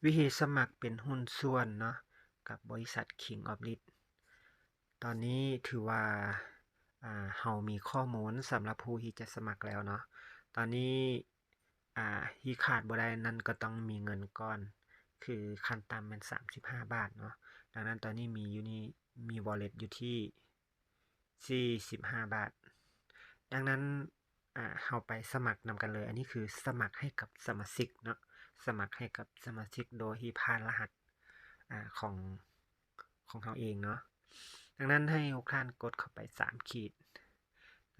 ວິທີສະໝັກເປັນຫຸ້ນສ່ວນເນາະ ກັບບໍລິສັດ King of Lead. ຕອນນີ້ຖືວ່າ ອາ ເຮົາມີຂໍ້ມູນສຳລັບຜູ້ທີ່ຈະສະໝັກແລ້ວເນາະ. ຕອນນີ້ ອາ ທີ່ຂາດບໍ່ໄດ້ນັ້ນກໍຕ້ອງມີເງິນກ່ອນ ຄືຂັ້ນຕ່ຳແມ່ນສາມສິບຫ້າບາດເນາະ. ດັ່ງນັ້ນຕອນນີ້ມີຢູ່ນີ້ ມີ wallet ຢູ່ທີ່ ສີ່ສິບຫ້າບາດ. ດັ່ງນັ້ນ ອາ ເຮົາໄປສະໝັກນຳກັນເລີຍ. ອັນນີ້ຄືສະໝັກໃຫ້ກັບສະມາຊິກເນາະ, ສະໝັກໃຫ້ກັບສະມາຊິກໂດຍທີ່ຜ່ານລະຫັດ ອາ ຂອງ ຂອງເຮົາເອງເນາະ. ດັ່ງນັ້ນໃຫ້ທຸກທ່ານກົດເຂົ້າໄປສາມຂີດ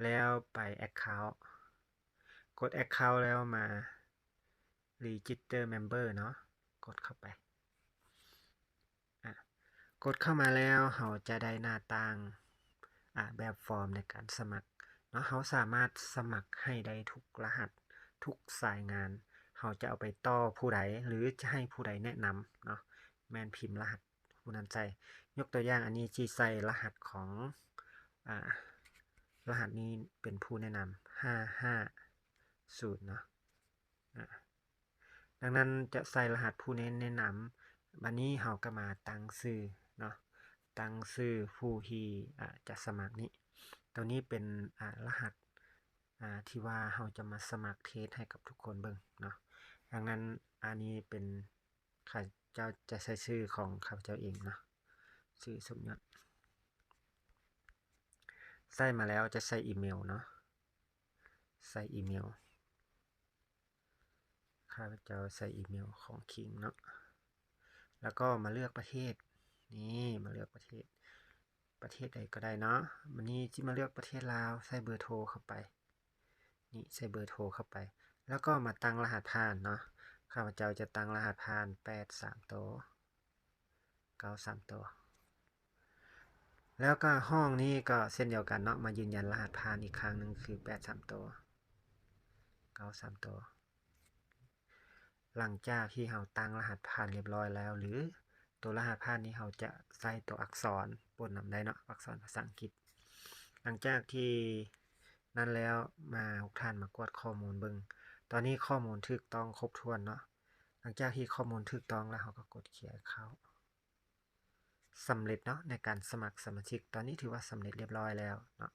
ແລ້ວໄປ account ກົດ account ແລ້ວມາ register member ເນາະ, ກົດເຂົ້າໄປ. ອາ ກົດເຂົ້າມາແລ້ວ ເຮົາຈະໄດ້ໜ້າຕ່າງ ອາ ແບບຟອມໃນການສະໝັກເນາະ. ເຮົາສາມາດສະໝັກໃຫ້ໄດ້ທຸກລະຫັດ ທຸກສາຍງານ. ເຮົາຈະເອົາໄປຕໍ່ຜູ້ໃດ ຫຼື ຈະໃຫ້ຜູ້ໃດແນະນຳເນາະ, ແມ່ນພິມລະຫັດຜູ້ນັ້ນໃສ່. ຍົກຕົວຢ່າງ ອັນນີ້ຊິໃສ່ລະຫັດຂອງ ອາ ລະຫັດນີ້ເປັນຜູ້ແນະນຳ ຫ້າຫ້າສູນເນາະ. ອາ ດັ່ງນັ້ນຈະໃສ່ລະຫັດຜູ້ແນະນຳ. ບາດນີ້ເຮົາກໍມາຕັ້ງຊື່ເນາະ, ຕັ້ງຊື່ຜູ້ທີ່ ອາ ຈະສະໝັກນີ້. ໂຕນີ້ເປັນ ອາ ລະຫັດ ອາ ທີ່ວ່າເຮົາຈະມາສະໝັກເທສໃຫ້ກັບທຸກຄົນເບິ່ງເນາະ. ດັ່ງນັ້ນ ອັນນີ້ເປັນ ຂ້າພະເຈົ້າຈະໃສ່ຊື່ຂອງຂ້າພະເຈົ້າເອງເນາະ, ຊື່ສົມຍົດ. ໃສ່ມາແລ້ວຈະໃສ່ອີເມວເນາະ, ໃສ່ອີເມວ. ຂ້າພະເຈົ້າໃສ່ອີເມວຂອງຄິງເນາະ ແລ້ວກໍມາເລືອກປະເທດ. ນີ້ ມາເລືອກປະເທດ, ປະເທດໃດກໍໄດ້ເນາະ. ບາດນີ້ຊິມາເລືອກປະເທດລາວ, ໃສ່ເບີໂທເຂົ້າໄປ. ນີ້ ໃສ່ເບີໂທເຂົ້າໄປ ແລ້ວກໍມາຕັ້ງລະຫັດຜ່ານເນາະ. ຂ້າພະເຈົ້າຈະຕັ້ງລະຫັດຜ່ານ ແປດສາມໂຕ ເກົ້າສາມໂຕ. ແລ້ວກໍຫ້ອງນີ້ກໍເຊັ່ນດຽວກັນເນາະ, ມາຢືນຢັນລະຫັດຜ່ານອີກຄັ້ງໜຶ່ງຄື ແປດສາມໂຕ ເກົ້າສາມໂຕ. ຫຼັງຈາກທີ່ເຮົາຕັ້ງລະຫັດຜ່ານລຽບຮ້ອຍແລ້ວ ຫຼື ໂຕລະຫັດຜ່ານນີ້ເຮົາຈະໃສ່ໂຕອັກສອນປົນນຳໄດ້ເນາະ, ອັກສອນພາສາອັງກິດ. ຫຼັງຈາກທີ່ນັ້ນແລ້ວ ມາ ທຸກທ່ານມາກວດຂໍ້ມູນເບິ່ງ. ຕອນນີ້ຂໍ້ມູນຖືກຕ້ອງຄົບຖ້ວນເນາະ. ຫຼັງຈາກທີ່ຂໍ້ມູນຖືກຕ້ອງແລ້ວ ເຮົາກໍກົດ Clear Account. ສຳເລັດເນາະ ໃນການສະໝັກສະມາຊິກ. ຕອນນີ້ຖືວ່າສຳເລັດລຽບຮ້ອຍແລ້ວເນາະ.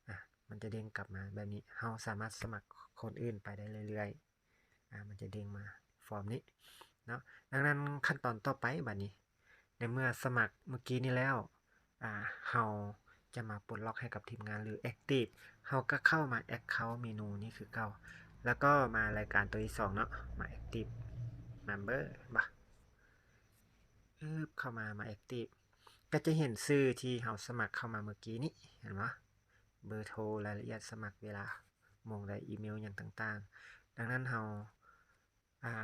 ອາ ມັນຈະເດ້ງກັບມາແບບນີ້, ເຮົາສາມາດສະໝັກຄົນອື່ນໄປໄດ້ເລື້ອຍໆ. ອາ ມັນຈະເດ້ງມາຟອມນີ້ເນາະ. ດັ່ງນັ້ນຂັ້ນຕອນຕໍ່ໄປບາດນີ້ ໃນເມື່ອສະໝັກມື້ກີ້ນີ້ແລ້ວ ອາ ເຮົາຈະມາປົດລັອກໃຫ້ກັບທີມງານ ຫຼື active. ເຮົາກໍເຂົ້າມາ account ເມນູນີ້ຄືເກົ່າ ແລ້ວກໍມາລາຍການຕົວທີສອງເນາະ, ມາ active member ເຫັນບໍ່? ອຶບ ເຂົ້າມາ ມາ active ກໍຈະເຫັນຊື່ທີ່ເຮົາສະໝັກເຂົ້າມາເມື່ອກີ້ນີ້ ເຫັນບໍ່? ເບີໂທ, ລາຍລະອຽດສະໝັກ, ເວລາ, ໂມງໃດ, ອີເມວ ຫຍັງຕ່າງໆ. ດັ່ງນັ້ນເຮົາ ອາ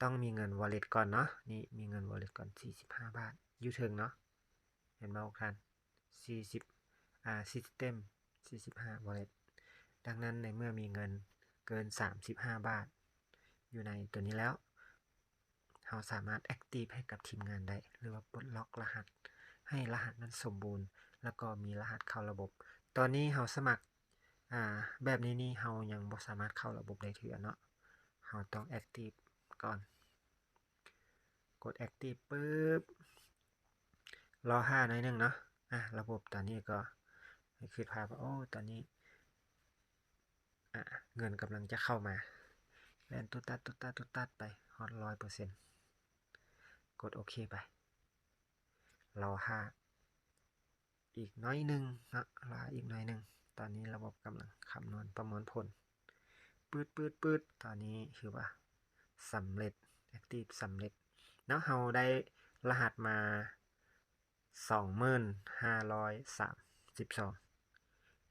ຕ້ອງມີເງິນ wallet ກ່ອນເນາະ. ນີ້ ມີເງິນ wallet ກ່ອນ ສີ່ສິບຫ້າບາດ ຢູ່ເທິງເນາະ, ເຫັນບໍ່ທຸກທ່ານ? ສີ່ສິບ ອາ System ສີ່ສິບຫ້າ Wallet. ດັ່ງນັ້ນໃນເມື່ອມີເງິນເກີນສາມສິບຫ້າບາດຢູ່ໃນຕົວນີ້ແລ້ວ ເຮົາສາມາດ active ໃຫ້ກັບທີມງານໄດ້ ຫຼືວ່າປົດລັອກລະຫັດ ໃຫ້ລະຫັດນັ້ນສົມບູນ ແລ້ວກໍມີລະຫັດເຂົ້າລະບົບ. ຕອນນີ້ເຮົາສະໝັກ ອາ ແບບນີ້ນີ້ ເຮົາຍັງບໍ່ສາມາດເຂົ້າລະບົບໄດ້ເທື່ອເນາະ, ເຮົາຕ້ອງ active ກ່ອນ. ກົດ active ປຶບ ລໍຖ້າໜ້ອຍໜຶ່ງເນາະ. ອາ ລະບົບຕອນນີ້ກໍໃຫ້ຄິດພາບວ່າ ໂອ້ ຕອນນີ້ ອາ ເງິນກຳລັງຈະເຂົ້າມາ, ແລ່ນຕຸດຕັດ ຕຸດຕັດ ຕຸດຕັດໄປຮອດຮ້ອຍເປີເຊັນ. ກົດໂອເຄໄປ, ລໍຖ້າ ອີກໜ້ອຍໜຶ່ງເນາະ, ລໍອີກໜ້ອຍໜຶ່ງ. ຕອນນີ້ລະບົບກຳລັງຄຳນວນປະມວນຜົນ. ປຶດໆໆ ຕອນນີ້ຖືວ່າສຳເລັດ, active ສຳເລັດເນາະ. ເຮົາໄດ້ລະຫັດມາສອງໝື່ນຫ້າຮ້ອຍສາມສິບສອງ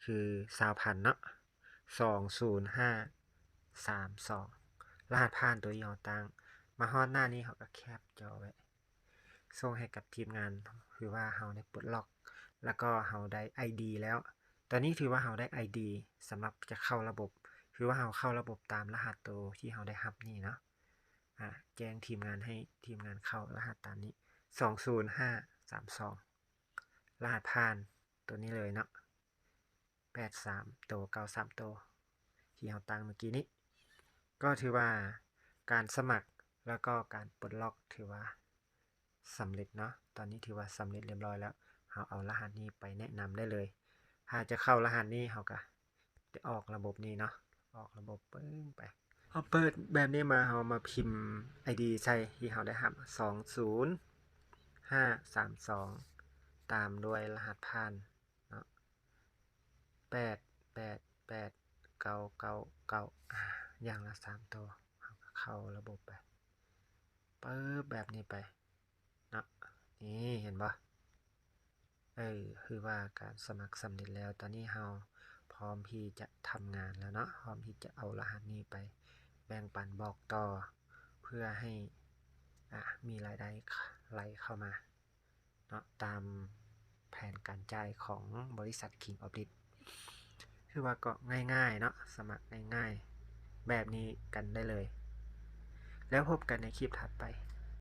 ຄືຊາວພັນເນາະ, ສອງສູນຫ້າສາມສອງ ລະຫັດຜ່ານຕົວທີ່ເຮົາຕັ້ງ. ມາຮອດໜ້ານີ້ເຮົາກໍແຄບຈໍໄວ້ ສົ່ງໃຫ້ກັບທີມງານ ຄືວ່າເຮົາໄດ້ປົດລັອກ ແລ້ວກໍເຮົາໄດ້ ID ແລ້ວ. ຕອນນີ້ຖືວ່າເຮົາໄດ້ ID ສຳລັບຈະເຂົ້າລະບົບ, ຄືວ່າເຮົາເຂົ້າລະບົບຕາມລະຫັດໂຕທີ່ເຮົາໄດ້ຮັບນີ້ເນາະ. ອາ ແຈ້ງທີມງານ ໃຫ້ທີມງານເຂົ້າລະຫັດຕາມນີ້ ສອງສູນຫ້າສາມສອງ ລະຫັດຜ່ານໂຕນີ້ເລີຍເນາະ. ແປດສາມໂຕ ເກົ້າສາມໂຕ ທີ່ເຮົາຕັ້ງເມື່ອກີ້ນີ້. ກໍຖືວ່າການສະໝັກ แล้วก็การปลดล็อกถือว่าสำเร็จเนาะ ตอนนี้ถือว่าสำเร็จเรียบร้อยแล้ว เราเอารหัสนี้ไปแนะนำได้เลย ถ้าจะเข้ารหัสนี้เราก็จะออกระบบนี้เนาะ ออกระบบปึ้งไป พอเปิดแบบนี้มา เรามาพิมพ์ ไอดี ใส่ที่เราได้รับ สองศูนย์ห้าสามสอง ตามด้วยรหัสผ่านเนาะ แปดแปดแปดเก้าเก้าเก้า อ่า อย่างละสามตัว เราก็เข้าระบบไป ปึ๊บ แบบนี้ไปเนาะ นี่ เห็นบ่ เออ คือว่าการสมัครสำเร็จแล้ว ตอนนี้เราพร้อมที่จะทำงานแล้วเนาะ พร้อมที่จะเอารหัสนี้ไปแบ่งปันบอกต่อ เพื่อให้ อ่า มีรายได้ไหลเข้ามาเนาะ ตามแผนการจ่ายของบริษัท King of Lead คือว่าก็ง่ายๆเนาะ สมัครง่ายๆแบบนี้กันได้เลย แล้วพบกันในคลิปถัดไป